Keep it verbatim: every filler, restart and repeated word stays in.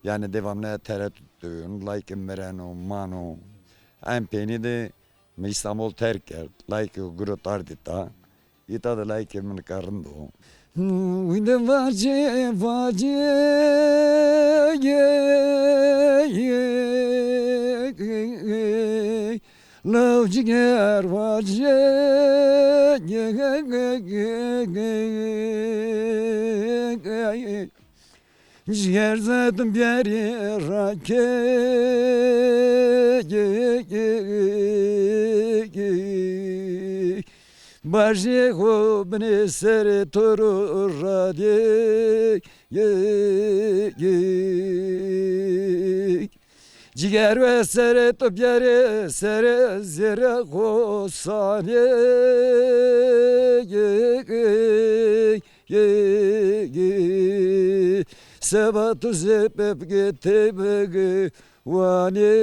Yanî devamlı tereddüt duyun, layikê mi reno, mano. En peynî de mi Îstanbul terk kerd, layikê gurot ard îta. Îta de layikê mi nika rind o. Uy de vacê, vacê, law ciger vacê. Ciger zedim biyerî rakê. Bajê xo binê serê to ro radê. Ciger we serê to biyerê serê zêrê xo sanê. Seba tu zê pepgê tey bigê wanê.